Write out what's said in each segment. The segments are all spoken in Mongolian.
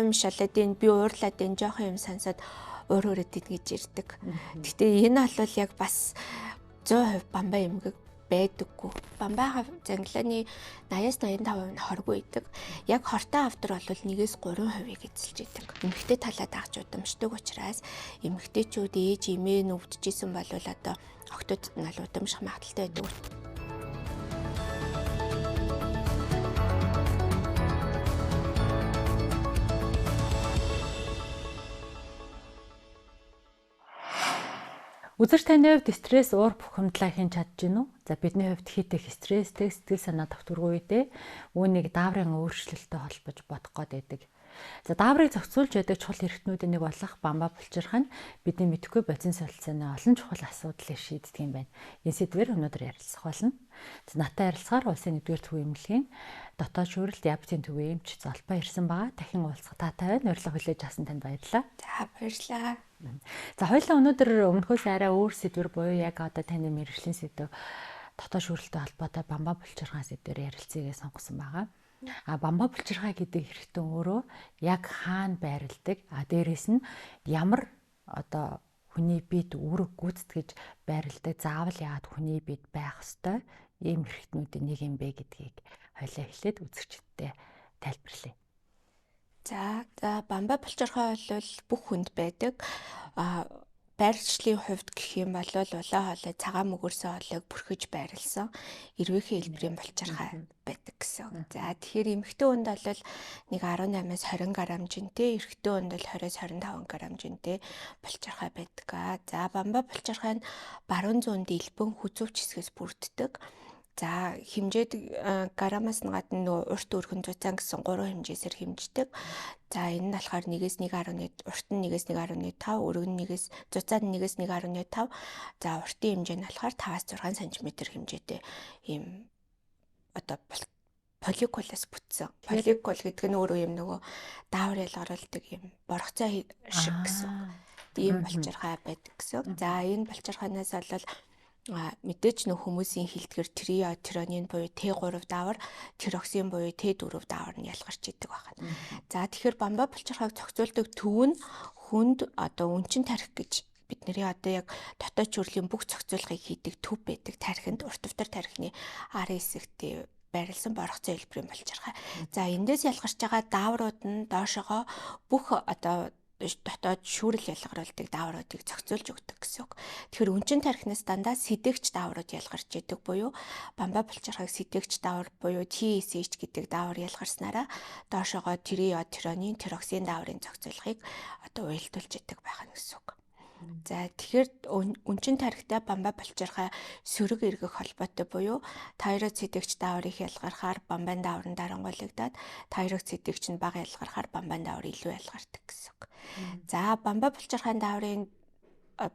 юм шалаад энэ би уурлаад энэ жоохон юм сонсоод уур хүрээд ин гэж ирдэг. Гэтэ энэ бол яг бас 100% бамбай эмгэг байдаггүй. Бамбай зангилааны 80-85% нь хоргүй идэг. Яг хортой автор бол 1-3%-ийг эзэлж идэг. Эмэгтэй талаа дагж удамшдаг учраас эмэгтэйчүүд ээж эмээ нүвдчихсэн бол одоо охтуудад нь бол удамших магадлалтай байдаг. Үзэгч таны хувьд стресс, уур бухимдлаа хэн чадж гин үү? За бидний хувьд хит их стресстэй, сэтгэл санаа тогтворгүй үедээ үүнийг дааврын өөрчлөлттэй холбож бодох гээд байдаг. За дааврыг зохицуулж байдаг чухал эрхтнүүдийн нэг болох бамбай булчирхай нь бидний мэдэхгүй бодисын солилцооны олон чухал асуудлыг шийддэг юм байна. Энэ сэдвээр өнөөдөр ярилцах болно. За надтай ярилцахаар улсын 1-р төвийн эмнэлгийн дотоод шүүрэлт диабетийн төвийн эмч Золбай ирсэн байгаа. Дахин уулзах таатай байна. Урилга хүлээж авсан танд баярлалаа. За баярлалаа. За хоёулаа өнөөдөр өмнөхөөс арай өөр сэдвэр буюу яг одоо таны мэргэжлийн сэдэв дотоод шүүрэлтэй холбоотой бамбай булчирхай сэдвээр ярилцъя гэж сонгосон байгаа. А бамбай булчирхай гэдэг хэрэгтэн өөрөө яг хаана байрладаг, а дээрэс нь ямар одоо хүний биед үүрэг гүйцэтгэж байрладаг, заавал яагаад хүний биед байх ёстой ийм хэрэгтнүүдийн нэг юм бэ гэдгийг хоёлаа эхлээд үзэгчдэд тайлбарлая. За бамбай булчирхай бол бүх хүнд байдаг. Байршлын хувьд гэх юм бол улаан хоолой цагаан мөгөрсөн хоолойг бүрхэж байрлсан эрвээхэй хэлбэрийн булчирхай байдаг гэсэн. За тэгэхээр эмэгтэй хүнд бол нэг 18-аас 20 грамм жинтэй, эрэгтэй хүнд бол 20-с 25 грамм жинтэй булчирхай байдаг. За бамбай булчирхай нь баруун зүүн дэлбэн хүзүүч хэсгээс бүрддэг. За хэмжээд граммаас нь гадна нөгөө урт өргөн зуцаан гэсэн 3 хэмжээсээр хэмждэг. За энэ нь болохоор 1-ээс 1.1, урт нь 1-ээс 1.5, өргөн нь 1-ээс зуцаан нь 1-ээс 1.5. За уртын хэмжээ нь болохоор 5-6 см хэмжээтэй ийм одоо фолликулаас бүтсэн. Фолликул гэдэг нь өөрөө юм нөгөө даавар ялгаруулдаг юм боргоцой шиг гэсэн. Ийм булчирхай байдаг гэсэн. За энэ булчирхайнаас бол мэдээж нөх хүмүүсийн хилдгэр триотиронин буюу Т3 даавар, тироксин буюу Т4 даавар нь ялгарч идэг байна. За тэгэхээр бамбай булчирхайг зохицуулдаг төв нь хүнд одоо үнчин тарих гэж бидний одоо яг дотоод шүрлийн бүх зохицуулгыг хийдэг төв байдаг. Тархинд урт өвтөр тархины арын хэсэгтээ байрлсан боргоцой хэлбэрийн булчирхай. За эндээс ялгарч байгаа дааврууд нь доошогоо бүх одоо дотоод шүүрэл ялгаруулдаг даавруудыг зохицуулж өгдөг гэсэн үг. Тэгэхээр үнчин тархинаас дандаа сэдэгч дааврууд ялгарч идэг буюу бамбай булчирхайг сэдэгч даавар буюу TSH гэдэг даавар ялгарснараа доошогоо триотиронин, тироксин дааврын зохицуулгыг одоо уялдуулж идэг байх нь гэсэн үг. За тэгэхээр үнчин тархитай бамбай булчирхай сөрөг эргэх холбоотой буюу тайройд сэдэгч дааврыг ялгархаар бамбайн даавар нь дарангуйлагдаад тайройд сэдэгч нь бага ялгархаар бамбайн даавар илүү ялгардаг гэсэн үг. За бамбай булчирхайн дааврын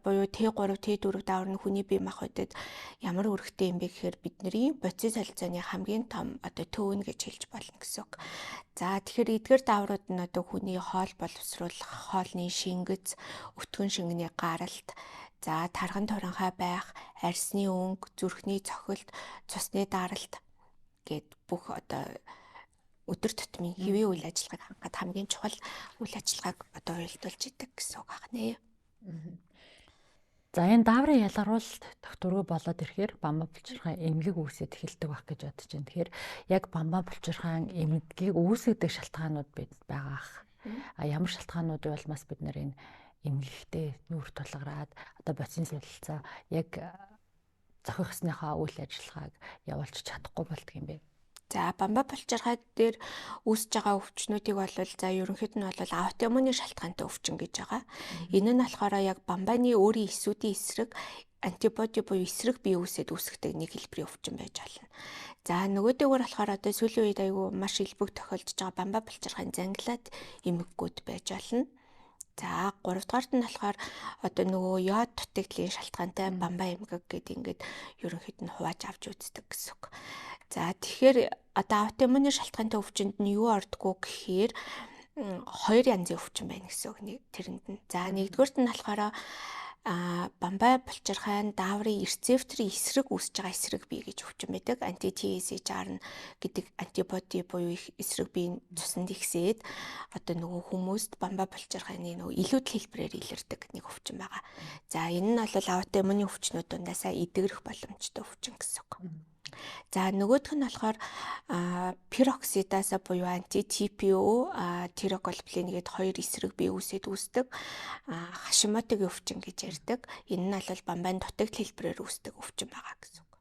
буюу Т3, Т4 даавар нь хүний бие махбодод ямар үүрэгтэй юм бэ гэхээр бидний бодисын солилцооны хамгийн том одоо төв нь гэж хэлж болно гэсэн үг. За тэгэхээр эдгээр дааврууд нь одоо хүний хоол боловсруулах, хоолны шингэц, өтгөн шингэний гаралт, за тарган туранхай байх, арьсны өнгө, зүрхний цохилт, цусны даралт гэд бүх одоо өдөр тутмын хэвийн үйл ажиллагааг хангахад хамгийн чухал үйл ажиллагааг одоо уялдуулж идэг гэсэн үг байна. За энэ дааврын ялгаруулалт тогтворгүй болоод ирэхээр бамбай булчирхай эмгэг үүсээд эхэлдэг байх гэж бодож байна. Тэгэхээр яг бамбай булчирхайн эмгэгийг үүсгэдэг шалтгаанууд бид байгаа ах. А ямар шалтгаанууд вэ улмаас бид нар энэ эмгэгтэй нүүр тулгараад одоо бодисын солилцоо яг зохих ёсныхоо үйл ажиллагааг явуулж чадахгүй болдго юм бэ? За бамбай булчирхай дээр үүсэж байгаа өвчнүүдийг бол за ерөнхийд нь бол аутоиммуны шалтгаантай өвчин гэж байгаа. Энэ нь болохоор яг бамбайны өөрийн эсүүдийн эсрэг антибоди буюу эсрэг бие үүсээд үүсгдэг нэг хэлбэрийн өвчин байж болно. За нөгөөдөөгөр болохоор одоо сүүлийн үед айгүй маш илбэг тохиолдож байгаа бамбай булчирхайн зангилаад эмгэгүүд байж болно. За 3 дугаарт нь болохоор одоо нөгөө йод дутагдлын шалтгаантай бамбай эмгэг гэдэг ингээд ерөнхийд нь хувааж авч үздэг гэсэн үг. За тэгэхээр одоо аутоиммуны шалтгаантай өвчнөд нь юу ордгоо гэхээр хоёр янзын өвчин байна гэсэн үг нэг тэрэнд нь. За нэгдүгüрт нь болохоор Бамбай булчирхайн дааврын рецепторын эсрэг үүсэж байгаа эсрэг бие гэж өвчин байдаг. Анти-TSHR гэдэг антибоди буюу эсрэг биеийн цуснд ихсээд одоо нөгөө хүмүүст бамбай булчирхайны нөгөө илүүдэл хэлбэрээр илэрдэг нэг өвчин байгаа. За, энэ нь бол аутоиммуны өвчнүүд дундаасаа эдгэрэх боломжтой өвчин гэсэн үг. За, нөгөөх нь болохоор пероксидаза буюу анти-TPO, тироглобулин гээд хоёр эсрэг бие үүсээд үүсдэг Хашимотогийн өвчин гэж ярьдаг. Энэ нь бол бамбайн дутагдал хэлбэрээр үүсдэг өвчин байгаа гэсэн үг.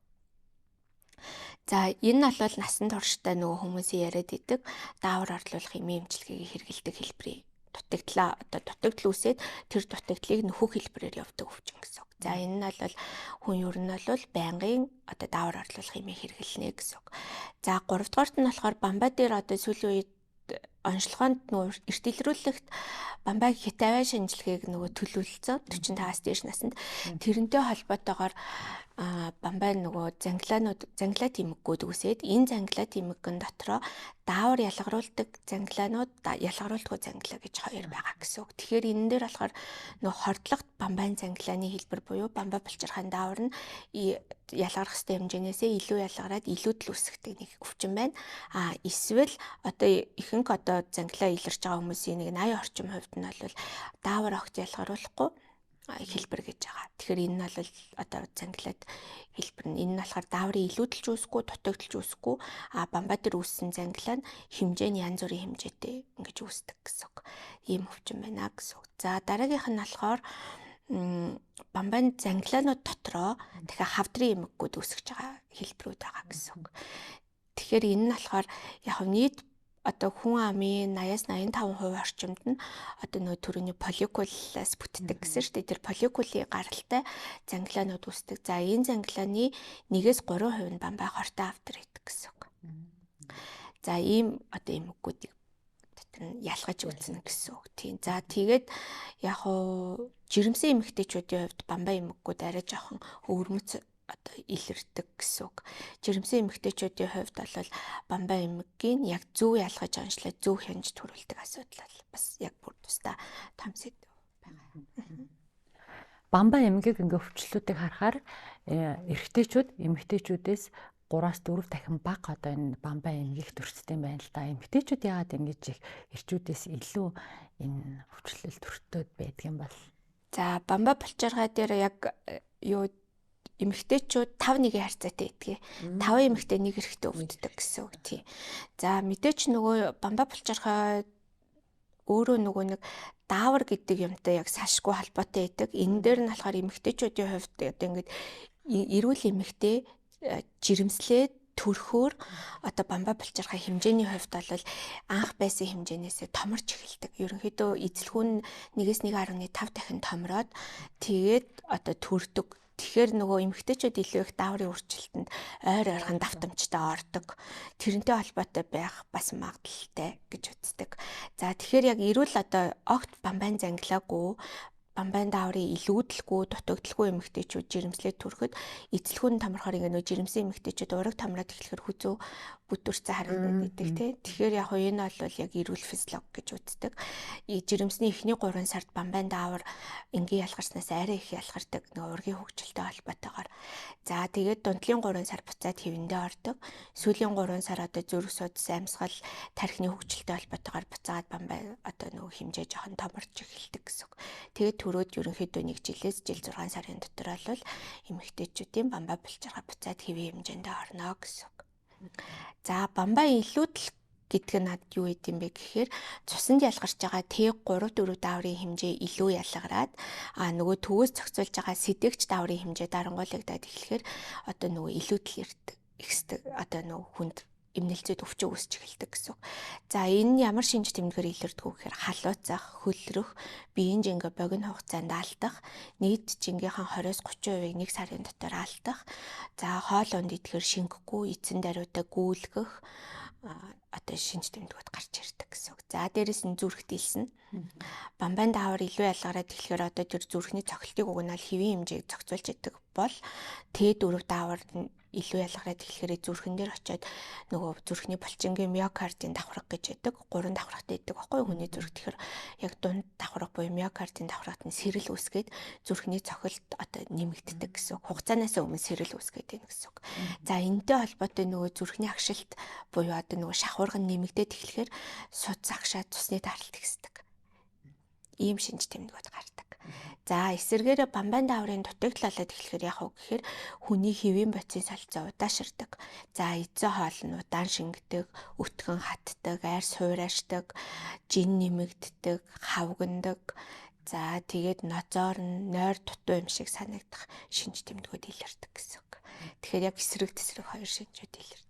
За, энэ нь бол насан туршдаа нөгөө хүмүүсийн яриад идэг даавар орлуулах эмийн эмчилгээг хэрэглэдэг хэлбэрийн дутагдлаа, одоо дутагдал үүсээд тэр дутагдлыг нөхөх хэлбэрээр явдаг өвчин гэсэн үг. За, энэ нь бол хүн ер нь бол байнгын одоо даавар орлуулах эмийг хэрэглэнэ гэсэн үг. За, гуравдугаарт нь болохоор бамбай дээр одоо сүүлийн үед онцлогоонд нөгөө эрт илрүүлэгт бамбайг хятавай шинжилгээг нөгөө төлөвлөсөн 45-аас дээш наснд, тэрнтэй холбоотойгоор бамбай нөгөө зангилаанууд, зангилаа тэмэггүүд үүсээд, энэ зангилаа тэмэггэн дотроо даавар ялгаруулдаг зангилаанууд, ялгаруулдаггүй зангилаа гэж хоёр байгаа гэсэн үг. Тэгэхээр энэ дээр болохоор нөгөө хордлогот бамбайн зангилааны хэлбэр буюу бамбай булчирхайн даавар нь ялгарах ёстой хэмжээнээсээ илүү ялгараад илүүдэл үүсгдэг нэг өвчин байна. А эсвэл одоо ихэнх одоо зангилаа илэрч байгаа хүмүүсийн нэг 80 орчим хувьд нь бол даавар огт ялгаруулахгүй хэлбэр гэж байгаа. Тэгэхээр энэ нь бол одоо зангилаад хэлбэр нь, энэ нь болохоор дааврын илүүдэлж үүсэхгүй, дутагдalж үүсэхгүй, а бамбай дээр үүссэн зангилаа нь хэмжээ нь янз бүрийн хэмжээтэй ингэж үүсдэг гэсэн үг. Ийм өвчин байна гэсэн үг. За, дараагийнх нь болохоор бамбайн зангилаанууд дотроо дахиад хавдрын эмэггүүд үүсгэж байгаа хэлбэрүүд байгаа гэсэн үг. Тэгэхээр энэ нь болохоор яг нийт одоо хүн амын 80-аас 85% орчимд нь одоо нөгөө төрөний фолликулаас бүтдэг гэсэн шүү дээ. Тэр фолликулын гаралтай зангилаанууд үүсдэг. За, энэ зангилааны 1-ээс 3% нь бамбай хортой автар идэх гэсэн үг. За, ийм одоо эмэггүүдийг дотор нь ялгаж үзнэ гэсэн үг. Тийм. За, тэгээд яг уу жирэмсэн эмэгтэйчүүдийн хувьд бамбай эмэггүүд арай жоохон өвөрмөц одоо илэрдэг гэсэн үг. Жирэмсэн эмэгтэйчүүдийн хувьд бол бамбай эмэггийн яг зөв ялгаж онцлоо, зөв хянаж төрүүлдэг асуудал бол бас яг бүр тусдаа том сэдэв байгаа. Бамбай эмгэг ингээ өвчлөлүүдийг харахаар эрэгтэйчүүд эмэгтэйчүүдээс 3-аас 4 дахин бага одоо энэ бамбай эмгэгт өртдөг юм байна л да. Эмэгтэйчүүд яагаад ингэж их эрчүүдээс илүү энэ өвчлөл төртөөд байдаг юм бол? За, бамбай булчирхай дээр яг юу эмэгтэйчүүд 5-1-ийн харьцаатай иддэг. 5 эмэгтэй 1 эрэгтэй өвддөг гэсэн үг тий. За, мэдээч нөгөө бамбай булчирхай өөрөө нөгөө нэг даавар гэдэг юмтай яг салшгүй холбоотой байдаг. Энэ дээр нь болохоор эмэгтэйчүүдийн хувьд одоо ингээд эрүүл эмэгтэй жирэмслээд төрхөөр одоо бамбай булчирхай хэмжээний хувьд бол анх байсан хэмжээнээсээ томорч эхэлдэг. Ерөнхийдөө эзэлхүүн 1-ээс 1.5 дахин томроод тэгээд одоо төрдөг. Тэгэхээр нөгөө эмэгтэйчүүд илүү их дааврын өөрчлөлтөнд ойр ойрхон давтамжтай ордог. Тэрнтэй холбоотой байх бас магадлалтай гэж үздэг. За, тэгэхээр яг эрүүл одоо огт бамбайн зангилаагүй, бамбайн дааврын илүүдэлгүй, дутагдalгүй эмэгтэйчүүд жирэмслээд төрөхөд эзэлхүүн томорхоор ингээ нөө жирэмсэн эмэгтэйчүүд ураг томроод эхлэхээр хүзүү бүдүрцэн харагдаад идэг тий. Тэгэхээр яг энэ бол яг эрүүл физиолог гэж үздэг. Жирэмсний эхний 3 сард бамбайн даавар энгийн ялгарснаас арай их ялгардаг нөгөө ургийн хөгжилтэй холбоотойгоор. За, тэгээд дунтлын 3 сар буцаад хэвэндээ ордог. Сүүлийн 3 сар одоо зүрх судас, амьсгал, тархины хөгжилтэй холбоотойгоор буцаад бамбай одоо нөгөө хэмжээ жоохон томорч эхэлдэг гэсэн үг. Тэгээд төрөөд ерөнхийдөө 1 жилээс жил 6 сарын дотор бол эмэгтэйчүүдийн бамбай булчирхай буцаад хэвийн хэмжээндээ орно гэсэн үг. За, бамбай илүүдэл гэдэг нь над юу гэдэм бэ гэхээр цуснд ялгарч байгаа Т3 4 дааврын хэмжээ илүү ялгараад, а нөгөө төвөөс зохицуулж байгаа сэдэгч дааврын хэмжээ дарангуйлагдаад эхлэхээр одоо нөгөө илүүдэл ирдэг, ихсдэг, одоо нөгөө хүнд эмнэлзээд өвчин үүсч эхэлдэг гэсэн үг. За, энэ нь ямар шинж тэмдгээр илэрдэг вэ гэхээр халууцах, хөлрөх, биеийн жингээ богино хугацаанд алдах, нийт жингийнхэн 20-с 30%-ийг нэг сарын дотор алдах, за хоол унд идэхээр шингэхгүй, эзэн даруйдаа гүйлгэх одоо шинж тэмдгүүд гарч ирдэг гэсэн үг. За, дээрэс нь зүрх дийлсэн. Бамбайн даавар илүү ялгараад тэгэхээр одоо тэр зүрхний цохилтыг угнаал хэвийн хэмжээг зохицуулж идэг бол Т4 даавар илүү ялгараад тэгэхээр зүрхэн дээр очиод нөгөө зүрхний булчингийн миокардын давхарга гэж байдаг. 3 давхаргатай байдаг байхгүй юу хүний зүрх. Тэгэхээр яг дунд давхарга буюу миокардын давхаргад нь сэрэл үүсгээд зүрхний цохилт одоо нэмэгддэг гэсэн үг. Хугацаанаас өмнө сэрэл үүсгээд байна гэсэн үг. За энэтэй холбоотой нөгөө зүрхний агшилт буюу одоо нөгөө шахуурга нь нэмэгдээд эхлэхээр судас агшаад цусны даралт ихсдэг. Ийм шинж тэмдгүүд гардаг. За эсэргээрээ бамбайн дааврын дутагдал болоод эхлэхээр яг уу гэхээр хүний хэвийн бодисын солилцоо удаашрдаг. За эзэн хоол нь удаан шингэдэг, өтгөн хатдаг, айр суурайшдаг, жин нэмэгддэг, хавгандаг. За тэгээд нозоор нь нойр дутуу юм шиг санагдах шинж тэмдгүүд илэрдэг гэсэн үг. Тэгэхээр яг эсрэг тесрэг хоёр шинжүүд илэрдэг.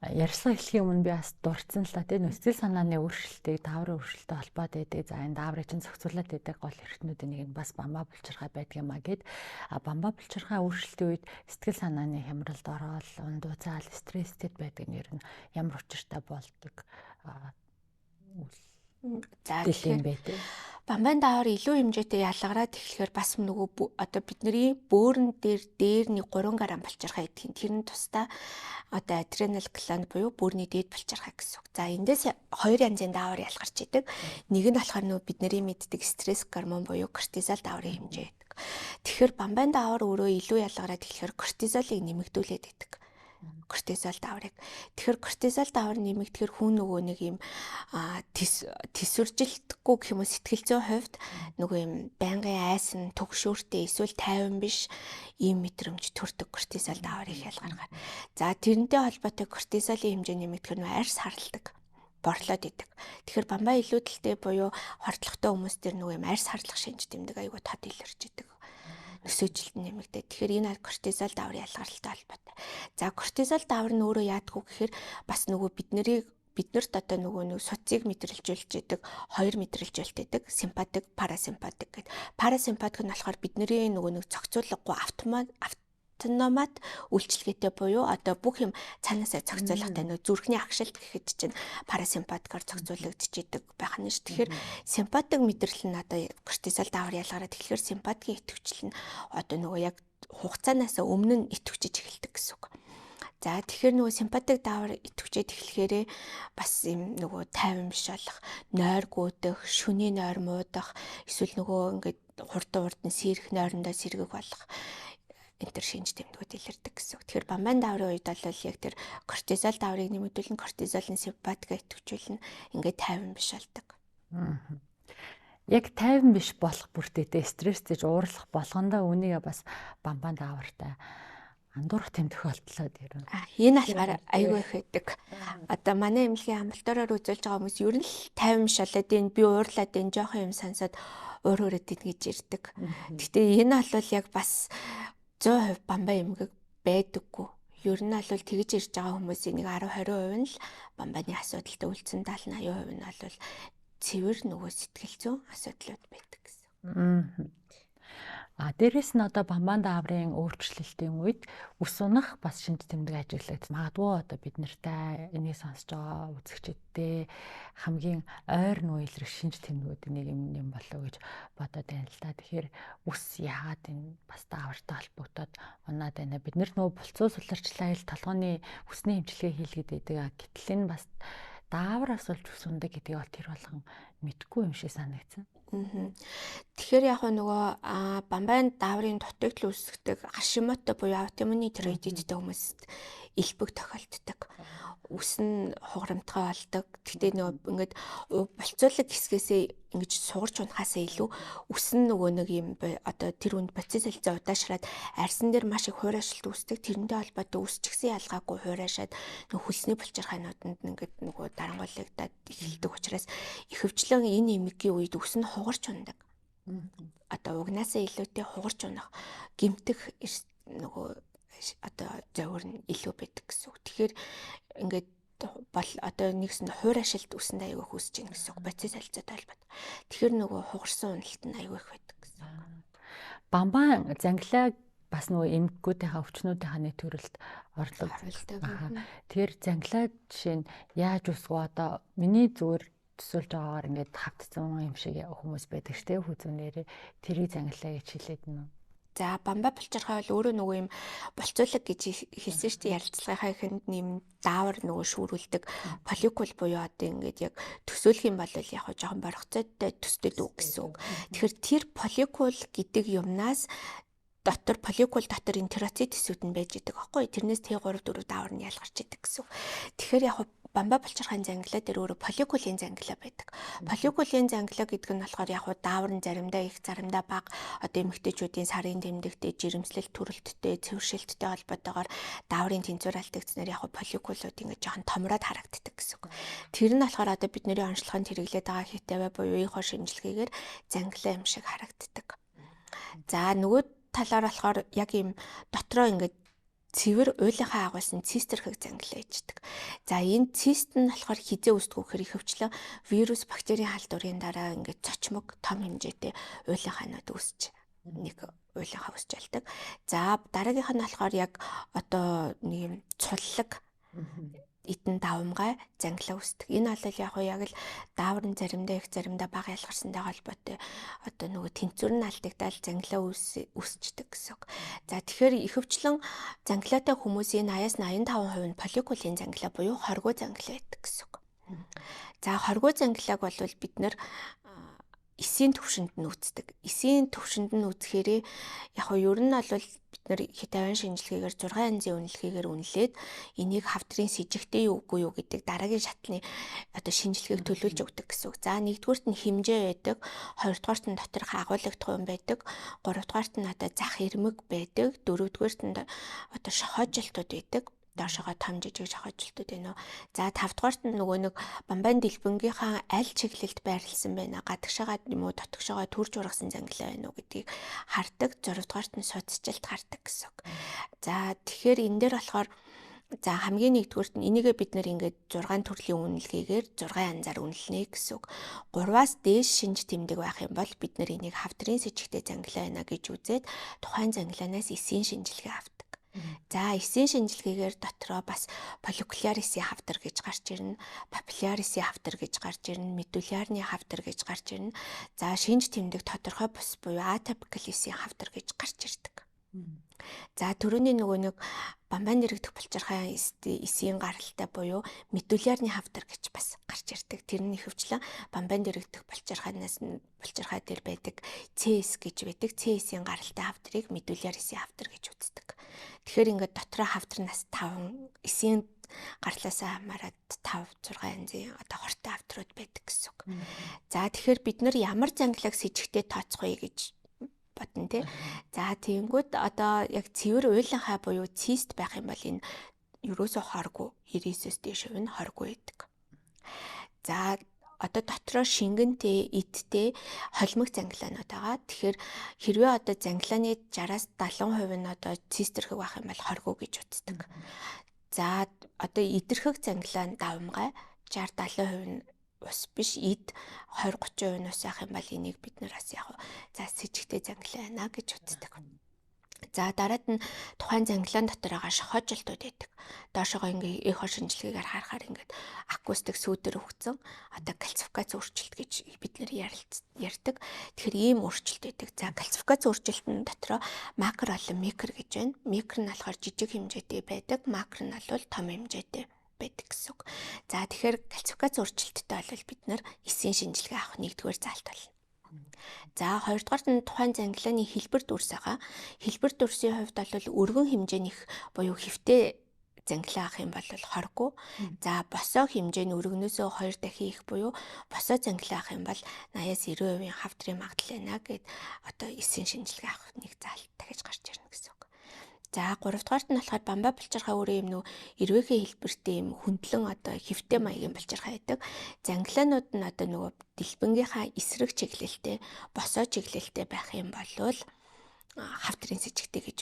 Ярьслага эхлэхийн өмнө би бас дурдсан л та тийм сэтгэл санааны өөрчлөлтийг дааврын өөрчлөлттэй холбоод байдаг. За энэ дааврыг чинь зохицуулаад байдаг гол эрхтнүүдийн нэг нь бас бамбаа булчирхай байдаг юм а гэд. А бамбаа булчирхай өөрчлөлтийн үед сэтгэл санааны хямралд ороод, ундууцаал, стресстэй байдаг нь ер нь ямар учиртай болдог үйл За тэгэхээр бамбайн даавар илүү хэмжээтэй ялгараад эхлэхээр бас нөгөө одоо бидний бөөрн дээр дээр нэг 3 г булчирхай идэх юм. Тэр нь тусдаа одоо адренал гланд буюу бөөрний дээд булчирхай гэсэн үг. За эндээс хоёр янзын даавар ялгарч идэг. Нэг нь болохоор нөгөө бидний мэддэг стресс гормон буюу кортизол дааврын хэмжээ гэдэг. Тэгэхээр бамбайн даавар өөрөө илүү ялгараад эхлэхээр кортизолыг нэмэгдүүлээд идэг кортизол дааврыг. Тэгэхээр кортизол даавар нэмэгдэхээр хүн нөгөө нэг юм тэсвэржилтгүй гэх юм уу сэтгэл зүйн хувьд нөгөө юм байнгын айсан төгшөөртэй эсвэл тайван биш ийм мэдрэмж төрдөг кортизол дааврыг ялгаргаар. За тэрнтэй холбоотой кортизолын хэмжээ нэмэгдэхээр нөгөө арьс харалдаг борлоод идэг. Тэгэхээр бамбай илүүдэлтэй буюу хордлоготой хүмүүс төр нөгөө юм арьс харлах шинж тэмдэг айгүй тод илэрч идэг нөсөөжилт нэмэгдээд. Тэгэхээр энэ кортизол дааврын ялгаралтай холбоотой. За кортизол даавар нь өөрөө яадгүй гэхээр бас нөгөө биднэрт одоо нөгөө нэг суцыг мэдрэлжүүлж идэг хоёр мэдрэлжүүлэлт байдаг. Симпатик, парасимпатик гэдэг. Парасимпатик нь болохоор бидний нөгөө нэг зохицуулгагүй автомат автономат үйлчилгээтэй буюу одоо бүх юм цаанаасаа зохицуулгатай нөө зүрхний агшилт гэхэд чинь парасимпатикаар зохицуулагдчихийдэг байх нь ш. Тэгэхээр симпатик мэдрэл нь одоо кортизол даавар ялгараад тэгэхээр симпатикийн идэвхжил нь одоо нөгөө яг хугацаанаас өмнө нь идэвхжиж эхэлдэг гэсэн үг. За тэгэхээр нөгөө симпатик даавар идэвхжээд эхлэхээрээ бас юм нөгөө тайван биш болох, нойр гүйдэх, шүний нойр муудах, эсвэл нөгөө ингээд хурдан урд нь сэрэх нойрондоо сэргэх болох энэ төр шинж тэмдгүүд илэрдэг гэсэн үг. Тэгэхээр бамбайн дааврын үед бол яг тэр кортизол дааврыг нэмэгдүүлнэ, кортизол нь симпатика идэвхжүүлнэ, ингээд тайван биш болдог. Яг тайван биш болох бүртээтэй стресстэй уурлах болгондоо үүнийгээ бас бамбайн даавартай андуурах тэм тохиолдлоод ер нь. Энэ болохоор айгүй их байдаг. Одоо манай эмнэлгийн амбулаториор үзүүлж байгаа хүмүүс ер нь л тайван биш болоод энэ би уурлаад энэ жоохон юм сонсоод уур хүрээд ин гэж ирдэг. Гэтэ энэ бол яг бас 100% бамбай эмгэг байдаггүй. Ер нь бол тэгж ирж байгаа хүмүүсийн нэг 10 20% нь л бамбайны асуудалтай үлдсэн 70 80% нь бол цэвэр нөгөө сэтгэл зүйн асуудлууд байдаг гэсэн. А дээрэс нь одоо бамбан дааврын өөрчлөлтийн үед үс унах бас шинж тэмдэг ажиглагдсан. Магадгүй одоо бид нартай энийг сонсож байгаа үзэгчдээ хамгийн ойр нүү илрэх шинж тэмдгүүдийн нэг юм юм болов гэж бодоод байна л да. Тэгэхээр үс яагаад энэ бас даавартай холбогдоод унаад байна. Бид нар нөгөө булцуу суларчлаа ил толгойн үсний эмчилгээ хийлгээд байдаг. Гэтэл энэ бас даавраас болж ус ундаг гэдгийг бол тэр болгон мэдгүй юм шиг санагдсан. Тэгэхээр яг нөгөө бамбайн дааврын дутагдал үүсгдэг Хашимото буюу аутоиммуны тироидиттэй хүмүүст элбэг тохиолддог. Үс нь хугарамтгай болдог. Гэхдээ нөгөө ингээд болцоолог хэсгээсээ ингэж сугарч унахаасаа илүү үс нь нөгөө нэг юм одоо тэр үнд процесс хэлцээ удаашраад арьсан дээр маш их хуурайшилт үүсдэг. Тэрнтэй холбоотой үс ч гэсэн ялгаагүй хуурайшаад нөгөө хөлсний булчирхайнууданд ингээд нөгөө дарангуйлагдаад эхэлдэг учраас ихэвчлэн энэ эмгэгийн үед үс нь хугарч унадаг. Одоо угнаасаа илүүтэй хугарч унах гэмтэх нөгөө одоо зовир нь илүү байдаг гэсэн үг. Тэгэхээр ингээд бол одоо нэгсэн хуурайшилт үсэнд аягүй их үүсэж байна гэсэн үг. Процесс холилцоотой холбоотой. Тэгэхээр нөгөө хугарсан уналт нь аягүй их байдаг гэсэн үг. Бамбан зангилаа бас нөгөө эмгэгүүдийнхаа өвчнүүдийнхаа нэг төрөлд орлого. Тэгэхээр зангилаа жишээ нь яаж үсгүү одоо миний зүгээр төсөөлж байгаагаар ингээд хавтсан юм шиг хүмүүс байдаг штэ хүзүүнээрээ тэрийг зангилаа гэж хэлээд нь. За бамбай булчирхай бол өөрөө нөгөө юм болцуулаг гэж хэлсэн шүү дээ, ярилцлагынхаа эхэнд нэм даавар нөгөө шүүрүүлдэг фолликул буюу одоо ингээд яг төсөөлөх юм бол яг жоохон боргоцойтой төстэй үг гэсэн үг. Тэгэхээр тэр фолликул гэдэг юмнаас дотор фолликул дотор энтероцит төсүүд нь байж идэг аахгүй. Тэрнээс Т3 4 даавар нь ялгарч идэг гэсэн үг. Тэгэхээр яг бамбай булчирхайн зангилаа дээр өөрөө фолликулын зангилаа байдаг. Фолликулын зангилаа гэдэг нь болохоор яг даавар нь заримдаа их, заримдаа бага, одоо эмэгтэйчүүдийн сарын тэмдэгтэй, жирэмслэл төрөлттэй, цэвэршилттэй холбоотойгоор дааврын тэнцвэр алдагдсанаар яг фолликулууд ингэж жоохон томроод харагддаг гэсэн үг. Тэр нь болохоор одоо бидний онцлогонд хэрэглээд байгаа хитавэ буюу эхо шинжилгээгээр зангилаа юм шиг харагддаг. За нөгөө талаар болохоор яг ийм дотроо ингэж цэвэр уйлынхаа агуулсан цистерхэг зангилаа ичдэг. За энэ цист нь болохоор хизээ үүсдэг вэхээр ихэвчлэн вирус, бактерийн халдварын дараа ингээд цочмог том хэмжээтэй уйлынхаанууд үүсч нэг уйлынхаа үүсч ялдаг. За дараагийнх нь болохоор яг одоо нэг юм цуллаг эдэн давамгай зангилаа үүсдэг. Энэ бол яг яг л даавар нь заримдаа их, заримдаа бага ялгарсантай холбоотой одоо нөгөө тэнцвэр нь алдагдаал зангилаа үүсчдэг гэсэн үг. За тэгэхээр ихэвчлэн зангилаатай хүмүүсийн 80-аас 85% нь фолликулын зангилаа буюу хоргоо зангилаа байдаг гэсэн үг. За хоргоо зангилааг бол бид нэр эсийн төвшөнд нь үүсдэг. Эсийн төвшөнд нь үүсэхээрээ яг нь ер нь бол бид нэр хитаван шинжилгээгээр 6 янзын үнэлгээгээр үнэлээд энийг хавдрын сэжигтэй юу үгүй юу гэдэг дараагийн шатны одоо шинжилгээг төлөвлөж өгдөг гэсэн үг. За нэгдүгüрт нь хэмжээ байдаг, хоёрдугаарт нь доторх агуулгадах юм байдаг, гуравдугаарт нь одоо зах ирмэг байдаг, дөрөвдүгüрт нь одоо шохоожилтууд байдаг. Доошогоо том жижиг шохоожилтууд байна уу. За тавдугаарт нь нөгөө нэг бамбайн дэлбэнгийнхаа аль чиглэлд байрлсан байна, гадагшаагаа юм уу дотгошоогоо төрж ургасан зангилаа байна уу гэдгийг хардаг. Зурвдугаарт нь судасжилт гардаг гэсэн үг. За тэгэхээр энэ дээр болохоор за хамгийн нэгдүгüрт нь энийгээ бид нэр ингээд 6 төрлийн үнэлгээгээр 6 янзаар үнэлнэ гэсэн үг. 3-аас дээш шинж тэмдэг байх юм бол бид нэр энийг хавдрын сэжигтэй зангилаа байна гэж үзээд тухайн зангилаанаас эсийн шинжилгээ авдаг. За эсийн шинжилгээгээр дотроо бас фолликуляр эсийн хавдар гэж гарч ирнэ, папилляр эсийн хавдар гэж гарч ирнэ, медулярны хавдар гэж гарч ирнэ. За шинж тэмдэг тодорхой бус буюу атипикал эсийн хавдар гэж гарч ирдэг. За төрөний нөгөө нэг бамбай нэрэгдэх булчирхайн эсийн гаралтай буюу медулярны хавдар гэж бас гарч ирдэг. Тэр нь ихэвчлэн бамбай нэрэгдэх булчирхайнаас нь булчирхай дээр байдаг CS гэж байдаг. CS-ийн гаралтай хавдрыг медуляр эсийн хавдар гэж үздэг. Тэгэхээр ингээд дотроо хавдарнаас 5 эсийн гарлаасаа хамаарат 5 6 янзын одоо хортой хавдрууд байдаг гэсэн үг. За тэгэхээр бид нар ямар зангилааг сэжигтэй тооцох вэ гэж бодно тий. За тэгэнгүүт одоо яг цэвэр уйланхай буюу цист байх юм бол энэ ерөөсөө хоргүй 99-өөс дээш хувь нь хоргүй байдаг. За одоо дотроо шингэнтэй, эдтэй холимог зангилаанууд байгаа. Тэгэхээр хэрвээ одоо зангилааны 60-аас 70% нь одоо цистерхэг байх юм бол хоргүй гэж үздэг. За одоо идэрхэг зангилаа давамгай 60 70% нь ус биш эд 20 30% нь ус явах юм бол энийг бид нар бас яг за сэжигтэй зангилаа байна гэж үздэг. За дараад нь тухайн зангилаан дотор байгаа шохоожилтууд байдаг. Доошогоо ингээ эхо шинжилгээгээр харахаар ингээд акустик сүүдэр өгцөн одоо кальцификац өөрчлөлт гэж бид нэр ярьдаг. Тэгэхээр ийм өөрчлөлт байдаг. За кальцификац өөрчлөлт нь дотроо макро болон микро гэж байна. Микро нь болохоор жижиг хэмжээтэй байдаг, макро нь бол том хэмжээтэй байдаг гэсэн үг. За тэгэхээр кальцификац өөрчлөлттэй бол бид нар эсийн шинжилгээ авах нэгдүгээр заалт болно. За хоёрдугаарт нь тухайн зангилааны хэлбэр дүрс байгаа. Хэлбэр дүрсийн хувьд бол өргөн хэмжээнийх буюу хэвтэй зангилаа авах юм бол хоргүй. За босоо хэмжээ нь өргөнөөсөө 2 дахин их буюу босоо зангилаа авах юм бол 80-аас 90% хавдрын магадлал байна гэд одоо эсийн шинжилгээ авах нэг заалт дахиж гарч ирнэ гэсэн үг. За гуравдугаарт нь болохоор бамбай булчирхай өөрөө юм нүү эрвээхэй хэлбэртэй юм хөндлөн одоо хэвтэй маягийн булчирхай байдаг. Зангилаанууд нь одоо нөгөө дэлбэнгийнхаа эсрэг чиглэлтэй, босоо чиглэлтэй байх юм бол хавдрын сэжигтэй гэж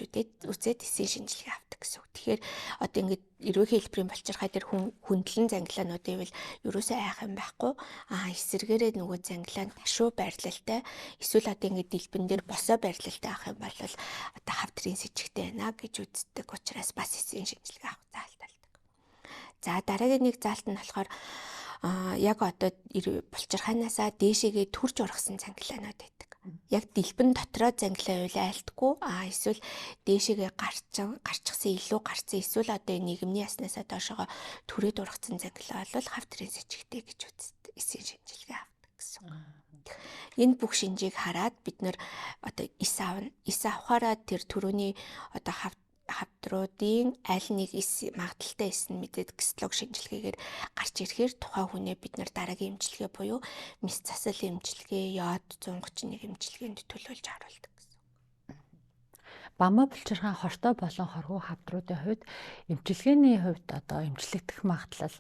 үзээд эсийн шинжилгээ авдаг гэсэн үг. Тэгэхээр одоо ингээд эрвээхэй хэлбэрийн булчирхай дээр хүндлэн зангилаанууд ивэл ерөөсөө айх юм байхгүй. Эсрэгээрээ нөгөө зангилаа ташуу байрлалтай эсвэл одоо ингээд дэлбэн дээр босоо байрлалтай авах юм бол одоо хавдрын сэжигтэй байна гэж үздэг учраас бас эсийн шинжилгээ авах заалт болдог. За дараагийн нэг заалт нь болохоор Яг одоо булчирхаанаасаа дээшээгээ төрж ургасан цангилаанууд байдаг. Яг дэлбэн дотроо зангилаа байвал айлтгүй, эсвэл дээшээгээ гарчихсан, илүү гарцсан, эсвэл одоо нийгмийн яснаасаа доошоогоо түрээд ургацсан зангилаа бол хавдрын сэжигтэй гэж үздэг. Эсийн шинжилгээ авдаг гэсэн. Энэ бүх шинжийг хараад бид нэр одоо эс авна. Эс авахаараа тэр төрөний одоо хавдруудын аль нэг эс магадлалтай эс нь мэдээд гистолог шинжилгээгээр гарч ирэхээр тухайн хүнээ бид нар дараагийн эмчилгээ буюу мэс засал эмчилгээ, йод 131 эмчилгээнд төлөөлж харуулдаг гэсэн. Бамбай булчирхай хортой болон хоргоо хавдруудын хувьд эмчилгээний хувьд одоо эмчлэгдэх магадлал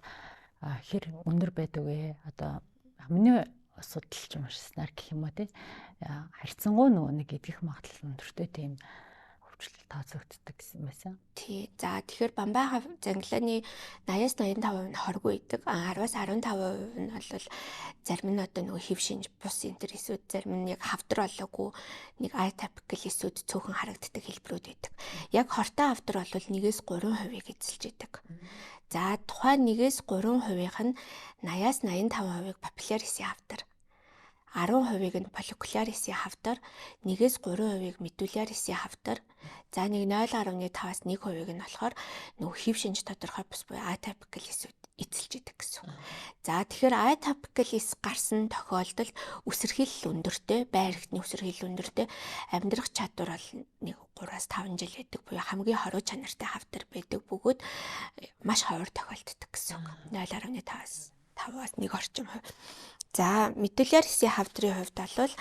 хэр өндөр байдаг вэ? Одоо миний судалж уншсанаар гэх юм уу те, харьцангуй нөгөө нэг идэх магадлал өндөртэй тийм хөвчлөл тооцогддог гэсэн байсан. Тий. За тэгэхээр бамбай зангилааны 80-аас 85% нь хоргүй идэг. 10-аас 15% нь бол зарим нь одоо нөгөө хэв шинж бус энэ төр эсүүд, зарим нь яг хавдар болоогүй нэг atypical эсүүд цөөхөн харагддаг хэлбэрүүд байдаг. Яг хортой хавдар бол 1-ээс 3%-ийг эзэлж идэг. За тухайн 1-ээс 3%-ийнх нь 80-аас 85%-ийг папилляр эсийн хавдар, 10%-ийг нь фолликуляр эсийн хавдар, 1-ээс 3%-ийг медулляр эсийн хавдар, за нэг 0.5-аас 1%-ийг нь болохоор нөгөө хэв шинж тодорхой бус буюу atypical эсүүд эзэлж идэг гэсэн. За тэгэхээр atypical эс гарсан тохиолдолд үсэрхийлэл өндөртэй, байр эрхтний үсэрхийлэл өндөртэй, амьдрах чадвар бол нэг 3-аас 5 жил байдаг буюу хамгийн хоруу чанартай хавдар байдаг бөгөөд маш ховор тохиолддог гэсэн. 0.5-аас 5-аас 1 орчим хувь. За медулляр эсийн хавдрын хувьд бол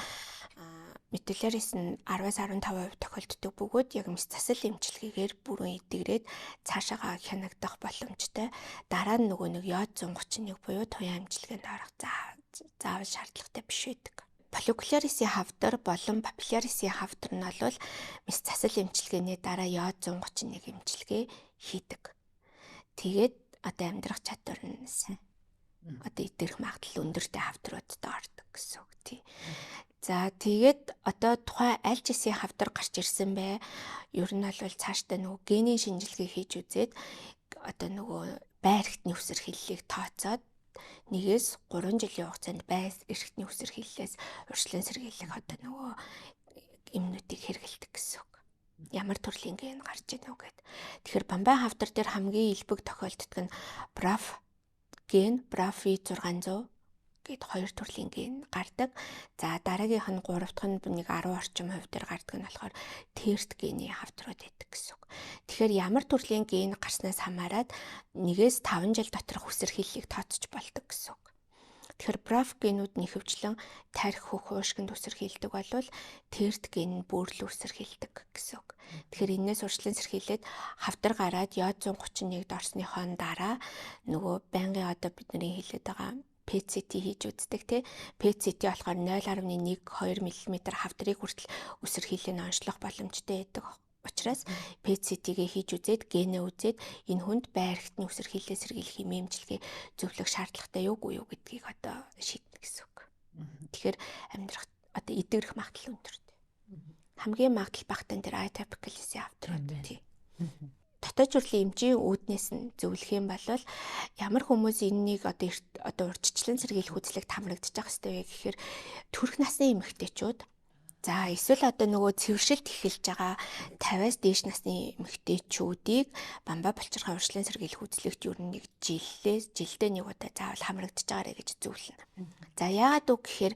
медулляр эс нь 10-аас 15% тохиолддог бөгөөд яг мэс засал эмчилгээгээр бүрэн эдгэрээд цаашаагаа хянагдах боломжтой. Дараа нь нөгөө нэг йод 131 буюу туяа эмчилгээнд орох заавал шаардлагатай биш байдаг. Фолликуляр эсийн хавдар болон папилляр эсийн хавдар нь бол мэс засал эмчилгээний дараа йод 131 эмчилгээ хийдэг. Тэгээд одоо амьдрах чадвар нь сайн. Одоо идэрх магадлал өндөртэй хавдруудад ордог гэсэн үг тий. За тэгээд одоо тухайн аль ч эсийн хавдар гарч ирсэн бэ? Ер нь бол цаашдаа нөгөө генийн шинжилгээ хийж үзээд одоо нөгөө байр эрхтний үсэрхийллийг тооцоод 1-ээс 3 жилийн хугацаанд байр эрхтний үсэрхийллээс урьдчилан сэргийлэх одоо нөгөө эмнүүдийг хэрэглэдэг гэсэн үг. Ямар төрлийн ген гарч ийнө үү гэд. Тэгэхээр бамбай хавдар дээр хамгийн илбэг тохиолддог нь BRAF ген, BRAF V600 гээд хоёр төрлийн ген гардаг. За дараагийнх нь 3 дахь нь нэг 10 орчим хувь дээр гардаг нь болохоор TERT гений хавдрууд байдаг гэсэн үг. Тэгэхээр ямар төрлийн ген гарснаас хамаарат 1-ээс 5 жил доторх үсэрхийллийг тооцож болдог гэсэн үг. Тэгэхээр BRAF генүүд нь ихэвчлэн тархи, хөх, уушгинд үсэрхийлдэг болвол TERT ген нь бөөрөл үсэрхийлдэг гэсэн үг. Тэгэхээр энээс урьдчилан сэргийлээд хавдар гараад йод 131-д орсныхоо дараа нөгөө байнгын одоо бидний хэлээд байгаа PET-CT хийж үздэг тий. PET-CT болохоор 0.1-2 мм хавдрыг хүртэл үсэрхийлэл нь онцлох боломжтой байдаг. Учраас PET-CT-гээ хийж үзээд генээ үзээд энэ хүнд байр эрхтний үсэрхийллээ сэргийлэх эмчилгээ зөвлөх шаардлагатай юу үгүй юу гэдгийг одоо шийднэ гэсэн үг. Тэгэхээр амьдрах одоо эдгэрэх магадлал өндөртэй. Хамгийн магадлал багтан тэр atypical эсийн хавдрууд тий. Дотоод зүрхлийн эмчийн үүднээс нь зөвлөх юм бол ямар хүмүүс энэнийг одоо урьдчилан сэргийлэх үзлэгт хамрагдчих хэвээр вэ гэхээр төрөх насны эмэгтэйчүүд, за эсвэл одоо нөгөө цэвэршилт эхэлж байгаа 50-аас дээш насны эмэгтэйчүүдийг бамбай булчирхай урьдчилан сэргийлэх үзлэгт ер нь нэг жилдээ нэг удаа заавал хамрагдаж байгаарэ гэж зөвлөнө. За яагаад үг гэхээр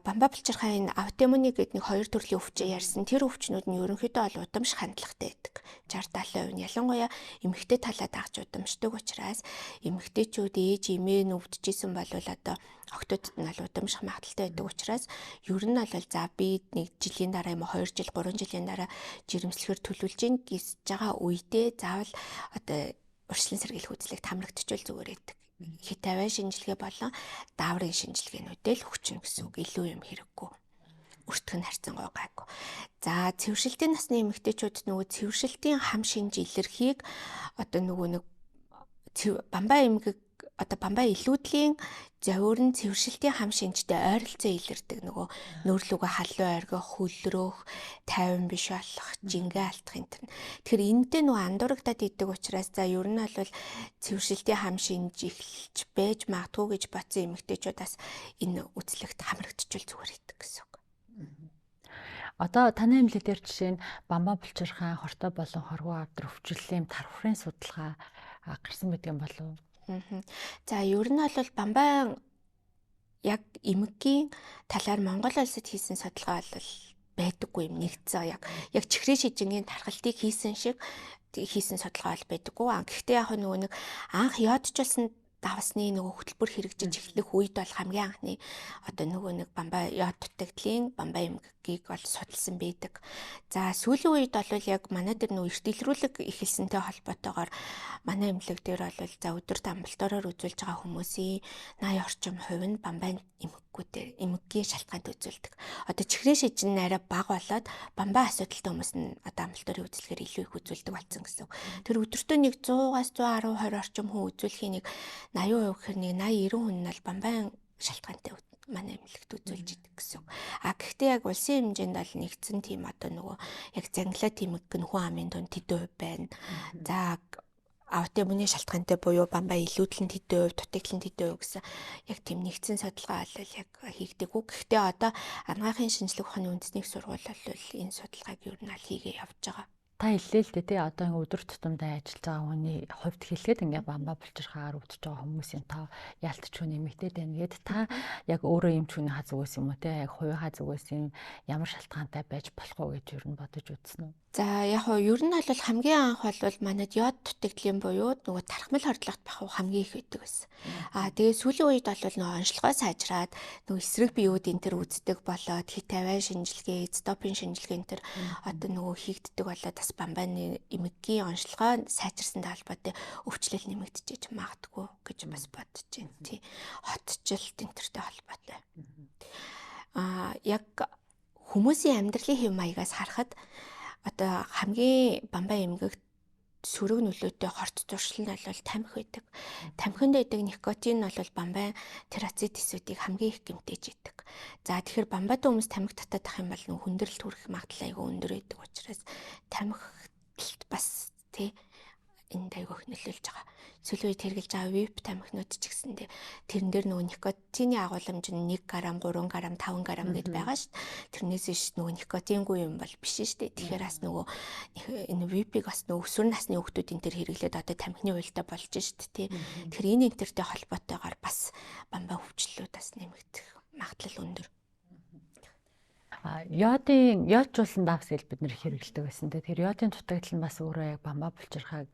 бамбай булчирхай энэ аутоиммуны гэдэг нэг хоёр төрлийн өвчин ярьсан. Тэр өвчнүүд нь ерөнхийдөө бол удамших хандлагатай байдаг. 60 70% нь ялангуяа эмэгтэй талаа дагж удамшдаг учраас эмэгтэйчүүд ээж эмээ нүвдчихсэн бол одоо охтуудад нь бол удамших магадлалтай байдаг учраас ер нь бол за би нэг жилийн дараа юм уу 2 жил 3 жилийн дараа жирэмслэхэр төлөвлөж гин гэж байгаа үедээ заавал одоо урьдчилан сэргийлэх үзлэгт хамрагдчихвал зүгээр байдаг. Хит авиа шинжилгээ болон дааврын шинжилгээнүүдээ л өгчнө гэсэн үг. Илүү юм хэрэггүй. Өртөх нь харьцангуй гайгүй. За цэвэршилтийн насны эмэгтэйчүүдэд нөгөө цэвэршилтийн хам шинж илэрхийг одоо нөгөө нэг бамбай эмгэг Одоо бамбай илүүдлийн зовиурн цэвэршилтийн хам шинжтэй ойролцоо илэрдэг. Нөгөө нөөрлөгөө халуун оргих, хөлрөх, тайван биш болох, жингээ алдах энэ төр. Тэгэхээр энэтэй нөгөө андуурагдаад идэг учраас за ер нь бол цэвэршилтийн хам шинж эхэлж байж магадгүй гэж бодсон эмэгтэйчүүд бас энэ үзлэгт хамрагдчихвал зүгээр идэг гэсэн үг. Одоо таны эмнэлэг дээр жишээ нь бамбай булчирхай, хортой болон хоргоо авдар өвчлөлийн тархварын судалгаа гарсан байдаг юм болов уу? За ер нь бол бамбай яг эмгэгийн талаар Монгол улсад хийсэн судалгаа бол байдаггүй юм нэгдсэн яг чихрийн шижингийн тархалтыг хийсэн шиг хийсэн судалгаа бол байдаггүй. Гэхдээ яг нөгөө нэг анх йодчулсан давсны нөгөө хөтөлбөр хэрэгжиж эхлэх үед бол хамгийн анхны одоо нөгөө нэг бамбай йод дутагдлын бамбай эмгэгийг бол судалсан байдаг. За сүүлийн үед бол яг манай дээр нөгөө эрт илрүүлэг эхэлсэнтэй холбоотойгоор манай эмнэлэг дээр бол за өдөрт амбулаториор үзүүлж байгаа хүмүүсийн 80 орчим хувь нь бамбай эмгэггүүдээр эмгэгийн шалтгаанд үзүүлдэг. Одоо чихрийн шижин нь арай бага болоод бамбай асуудалтай хүмүүс нь одоо амбулаторийн үзүүлэхээр илүү их үзүүлдэг болсон гэсэн. Тэр өдөртөө нэг 100-аас 110 20 орчим хүн үзүүлэхийн нэг 80% гэхээр нэг 80 90 хүн нь бол бамбай шалтгаантай манай эмнэлэгт үзүүлж идэг гэсэн. А гэхдээ яг улсын хэмжээнд бол нэгдсэн тийм одоо нөгөө яг зангилаа тэмэг гэн хүн амын дунд тэдэн хувь байна. За аутоиммуны шалтгаантай буюу бамбай илүүдлэн тэдэн хувь, дутагдлан тэдэн хувь гэсэн яг тийм нэгдсэн судалгаа бол яг хийгдэггүй. Гэхдээ одоо анагаахын шинжлэх ухааны үндэсний сургууль бол энэ судалгааг ер нь аль хийгээ явж байгаа. Та хэллээ л дээ тий одоо ингээ өдөр тутамдаа ажиллаж байгаа хүний хувьд хэлэхэд ингээ бамбай булчирхаагаар өвдөж байгаа хүмүүсийн тоо яалтчгүй нэмэгдээд байна гэд та яг өөрөө эмч хүний зүгээс юм уу тий яг хувийнхаа зүгээс юм ямар шалтгаантай байж болох уу гэж ер нь бодож үзсэн үү? За яг уу ер нь бол хамгийн анх бол манайд йод дутагдлын буюу нөгөө тархмал хордлогот бахуу хамгийн их байдаг байсан. Аа тэгээ сүүлийн үед бол нөгөө онцлогоо сайжраад нөгөө эсрэг биеуд энэ төр үздэг болоод хит тавиан шинжилгээ, стопын шинжилгээ энэ төр одоо нөгөө хийгддэг болоод бас бамбайны эмгэгийн онцлогоо сайжирсантай холбоотой өвчлөл нэмэгдчихэж магадгүй гэж бас бодож байна. Тий. Хотчлолт энэ төртэй холбоотой. Аа яг хүмүүсийн амьдралын хэв маягаас харахад одоо хамгийн бамбай эмгэгт сөрөг нөлөөтэй хорт зуршил нь бол тамхи байдаг. Тамхинд байдаг никотин нь бол бамбай терацит эсүүдийг хамгийн их гэмтээж идэг. За тэгэхээр бамбайтай хүмүүс тамхи татаад ах юм бол нөх хүндрэлт хүрэх магадлал айгүй өндөр байдаг учраас тамхилт бас тий энд айгүй их нөлөөлж байгаа. Сүүлийн үед хэрглэж байгаа вип тамхинууд ч гэсэндээ тэрэн дээр нөгөө никотины агуулмж нь 1 г, 3 г, 5 г гэд байгаа шүү дээ. Тэрнээс иш нөгөө никотингүй юм бол биш шүү дээ. Тэгэхээр бас нөгөө энэ випийг бас нөгөө өсвөр насны хүүхдүүд энэ төр хэрэглээд одоо тамхины уйлдаа болж шүү дээ. Тэгэхээр энэ энтертэй холбоотойгоор бас бамбай хөвчлөлүүд бас нэмэгдэх магадлал өндөр. Йодын йодчулсан давс гэж бид нэр хэрэглэдэг байсан. Тэгэхээр йодын дутагдал нь бас өөрөө яг бамбай булчирхайг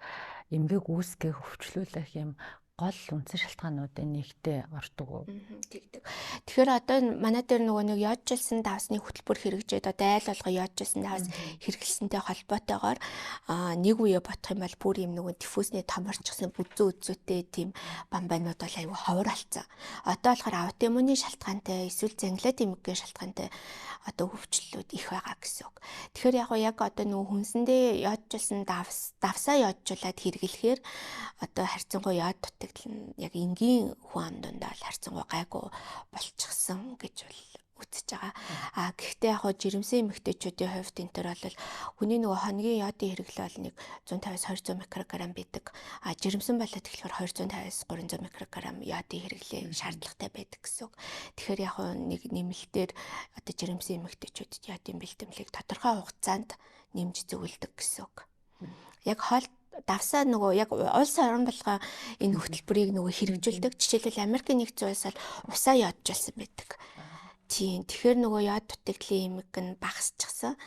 эмгэг үүсгэх, өвчлүүлэх юм гол үндсэн шалтгаануудын нэгтээ ордог уу? Тэгдэг. Тэгэхээр одоо манай дээр нөгөө нэг йодчилсан давсны хөтөлбөр хэрэгжээд одоо айл болго йодчилсан давс хэрэглэсэнтэй холбоотойгоор нэг үе бодох юм бол бүр юм нөгөө диффузний томорчсон бүзүү үзүүтэй тийм бамбайнууд бол аюу ховор алцсан. Одоо болохоор аутоиммуны шалтгаантай эсвэл зангилаа эмгэгийн шалтгаантай одоо өвчлөлүүд их байгаа гэсэн үг. Тэгэхээр яг яг одоо нөгөө хүнсэндээ йодчилсан давс давсаа йодчулаад хэрэглэхээр одоо харьцангуй йод дутагдал нь яг энгийн хүн ам дундаа л харьцангуй гайгүй болчихсон гэж бол үзэж байгаа. А гэхдээ яг хоо жирэмсэн эмэгтэйчүүдийн хувьд энэ төр бол хүний нөгөө хоногийн йодын хэрэглээ бол нэг 150-аас 200 микрограмм байдаг. А жирэмсэн болоод тэгэхээр 250-аас 300 микрограмм йодын хэрэглээ шаардлагатай байдаг гэсэн үг. Тэгэхээр яг хоо нэг нэмэлтээр одоо жирэмсэн эмэгтэйчүүдэд йодын бэлтгэлийг тодорхой хугацаанд нэмж зөвлөдөг гэсэн үг. Яг хоол давсаа нөгөө яг улс орон болгоо энэ хөтөлбөрийг нөгөө хэрэгжүүлдэг. Жишээлбэл Америкийн нэгдсэн улс бол усаа йоджуулсан байдаг. Тийм. Тэгэхээр нөгөө йод дутагдлын эмэг нь багасчихсан.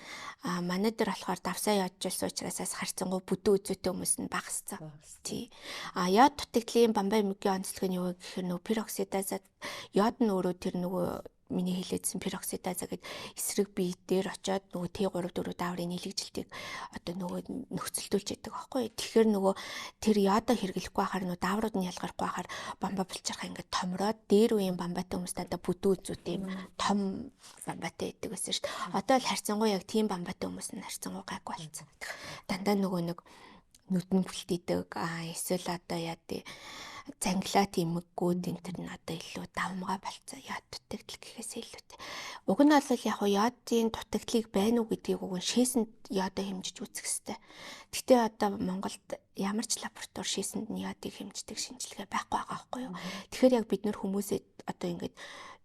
А манай дээр болохоор давсаа йоджуулсан учраас бас харьцангуй бүдүү үзүүтэй хүмүүс нь багассан. Тийм. А йод дутагдлын бамбай эмгэгийн онцлог нь юу вэ гэхээр нөгөө пероксидаза йод нь өөрөө тэр нөгөө миний хэлээдсэн пероксидаза гэд эсрэг бие дээр очиод нөгөө Т3 4 дааврын нийлэгжилтийг одоо нөгөө нөхцөлдүүлж яадаг байхгүй. Тэгэхээр нөгөө тэр йодо хэрэглэхгүй байхаар нөгөө дааврууд нь ялгархгүй байхаар бамбай булчирхай ингээд томроод дээр үеийн бамбайтай хүмүүс дандаа бүдүү үзүүтэй юм том бамбайтай байдаг байсан шүү дээ. Одоо л харьцангуй яг тийм бамбайтай хүмүүс нь харьцангуй гайгүй болсон. Дандаа нөгөө нэг Нүд нь бүлтийдэг, эсвэл одоо яа тий зангилаа тимэггүүд энэ төр нь одоо илүү давмгай болцсон йод дутагдал гэхээс илүүтэй. Уг нь бол яг уу йодын дутагдлыг байна уу гэдгийг уг нь шээсэнд йодоо хэмжиж үзэх хэрэгтэй. Гэтэ одоо Монголд ямар ч лаборатори шээсэнд нь йодыг хэмждэг шинжилгээ байхгүй байгаа байхгүй юу. Тэгэхээр яг бид нөр хүмүүсээ одоо ингээд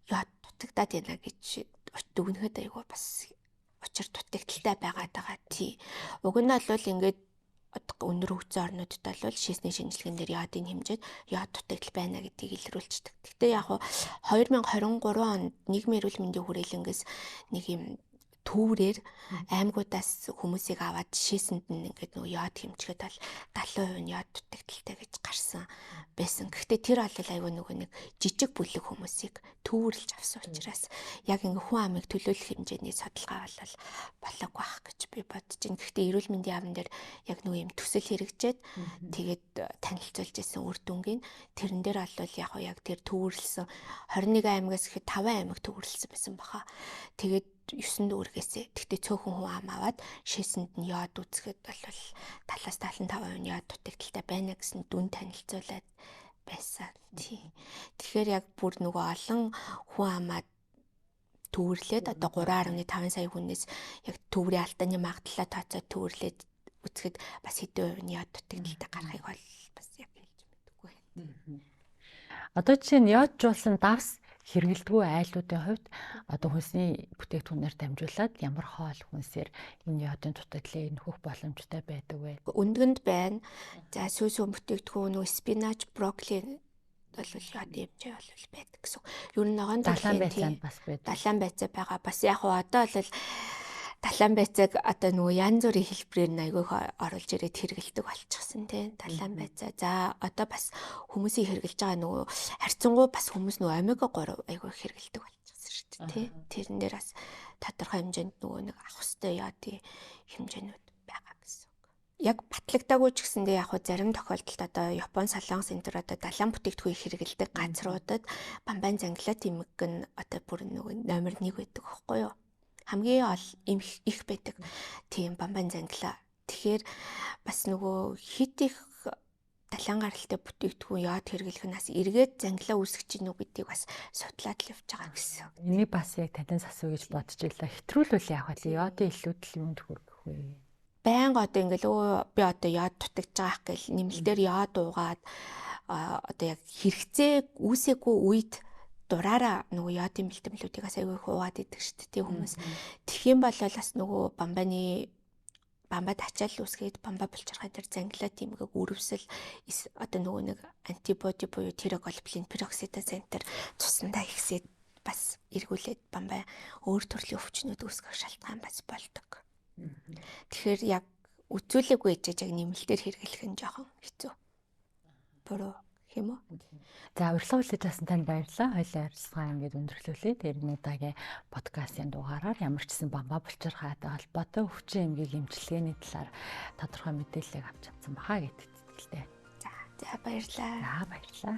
йод дутагдаад байна гэж дүгнэхэд айгүй бас учир дутагдaltaй байгаад байгаа. Тий. Уг нь бол ингээд өндөр хөгжсөн орнуудад бол шээсний шинжилгээнд дээр йодын хэмжээд йод дутагдал байна гэдгийг илрүүлчихдэг. Гэхдээ яг хуу 2023 онд нийгмийн эрүүл мэндийн хүрээлэнгээс нэг юм түүврээр аймагудаас хүмүүсийг аваад шээсэнд нь ингээд нөгөө йод хэмжихэд бол 70% нь йод дутагдaltaй гэж гарсан байсан. Гэхдээ тэр бол айгүй нөгөө нэг жижиг бүлэг хүмүүсийг түүвэрлж авсан учраас яг ингээ хүн амыг төлөөлөх хэмжээний судалгаа бол болоог байх гэж би бодож байна. Гэхдээ эрүүл мэндийн яамн дээр яг нөгөө юм төсөл хэрэгжээд тэгээд танилцуулж исэн үр дүнгийн тэрэн дээр бол яг яг тэр түүвэрлсэн 21 аймагаас ихэд 5 аймаг түүвэрлсэн байсан баха. Тэгээд 9 дүүргээсээ. Тэгтээ цөөхөн хүн ам аваад шээсэнд нь йод үзэхэд бол 70-аас 75% нь йод дутагдaltaй байна гэсэн дүн танилцуулаад байсан. Тий. Тэгэхээр яг бүр нөгөө олон хүн амаад төвөрлээд одоо 3.5 сая хүнээс яг төврийн алдааны магадлалаа тооцоод төвөрлээд үзэхэд бас хэдэн хувь нь йод дутагдaltaй гарахыг бол бас яг хэлж мэдэхгүй байна. Одоо жишээ нь йоджуулсан давс хэрэгэлдэггүй айлуудын хувьд одоо хүнсний бүтээгдэхүүнээр дамжуулаад ямар хоол хүнсээр энэ йодын дутагдлыг нөхөх боломжтой байдаг вэ? Өндгөнд байна. За сүү сүүн бүтээгдэхүүн, нөгөө спинач, брокколи бол йодын хэмжээ бол байдаг гэсэн. Ер нь ногоон далайн байцаанд бас байдаг. Далайн байцаа байгаа. Бас яг уу одоо бол далайн байцааг одоо нөгөө янз бүрийн хэлбэрээр нь айгүй оруулж ирээд хэрэгэлдэг болчихсон тийм далайн байцаа. За одоо бас хүмүүсийн хэрэглэж байгаа нөгөө харьцангуй бас хүмүүс нөгөө омега 3 айгүй хэрэглэдэг болчихсон шүү дээ тийм. Тэрэн дээр бас тодорхой хэмжээнд нөгөө нэг авах хөстэй йодын хэмжээнүүд байгаа гэсэн үг. Яг батлагдаагүй ч гэсэндээ яг хуу зарим тохиолдолд одоо Япон, Солонгос энэ төр одоо далайн бүтээгдэхүүн хэрэглэдэг газруудад бамбайн зангилаа тэмэг нь одоо бүр нөгөө номер 1 байдаг байхгүй юу? Хамгийн ол их байдаг тийм бамбайн зангилаа. Тэгэхээр бас нөгөө хит их далайн гаралтай бүтээгдэхүүн йод хэрэглэх нь бас эргээд зангилаа үүсгэж гин үү гэдгийг бас судлаад л явж байгаа гэсэн. Энийг бас яг танаас асуу гэж бодож байлаа. Хэтрүүлвэл яах вэ? Йодын илүүдэл юунд хүрэх вэ? Байнга одоо ингээл өө би одоо йод дутагдж байгаа гэл нэмэлтээр йод уугаад одоо яг хэрэгцээ үүсээгүй үед дураараа нөгөө йодын бэлтгэлүүдийг бас аягүй их уугаад идэг шүү дээ хүмүүс. Тэгэх юм бол бас нөгөө бамбаны бамбад ачаал үүсгээд бамба булчирхай дээр зангилаа тимгээг үрвсэл одоо нөгөө нэг антибоди буюу тироглобулин пероксидаз центр цусндаа ихсээд бас эргүүлээд бамбай өөр төрлийн өвчнүүд үүсгэх шалтгаан бас болдог. Тэгэхээр яг үзүүлээгүй ээжэж яг нэмэлтээр хэрэглэх нь жоохон хэцүү. Буруу юм уу? За урилга хүлээж авсан танд баярлалаа. Хоёлаа ярилцлага ингээд өндөрлүүлээ. Тэр энэ удаагийн подкастын дугаараар ямар ч гэсэн бамбаа булчирхайтай холбоотой өвчин эмгээг эмчилгээний талаар тодорхой мэдээллийг авч чадсан баха гэдэгт итгэлтэй. За баярлалаа. За баярлалаа.